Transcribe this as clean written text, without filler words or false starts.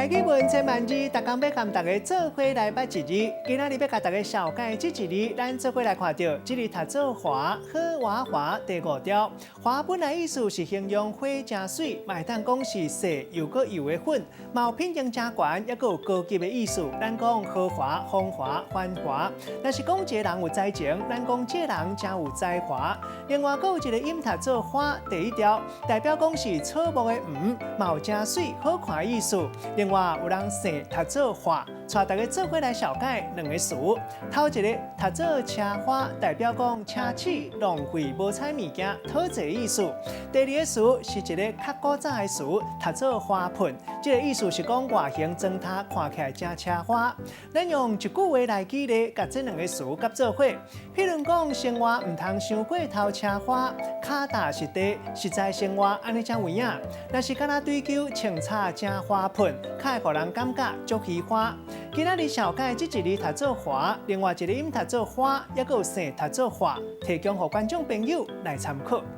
台語文千萬字，逐工欲共大家做伙來捌一字。今仔日欲共大家紹介這一字，咱做伙來看著，這字讀做華，好娃華第五調。華本來意思是形容花誠媠，嘛會當講是細又閣幼的粉，嘛有品性誠懸，猶閣有高級的意思。咱講豪華、風華、繁華。若是講一个人有才情，咱講這个人誠有才華。另外，閣有一個音讀做花，第一調，代表講是草木的黃，嘛有誠媠好看的意思。另外有人姓讀做華，帶大家做伙來紹介兩个詞。頭一个讀做奢華，代表講奢侈、浪費、無彩物件、討濟意思。第二个詞是一个較古早的詞，讀做花噴，這个意思是講外形妝頭看起來誠奢華。咱用一句話來舉例，共這兩个詞夾做伙。譬如講，生活毋通傷過頭奢華，跤踏實地，實在生活按呢才有影。若是干焦追求穿插誠花噴，較會予人感覺足虛華。今仔日紹介這一字讀做華，另外一个音讀做花，猶閣有姓讀做華，提供予觀眾朋友來參考。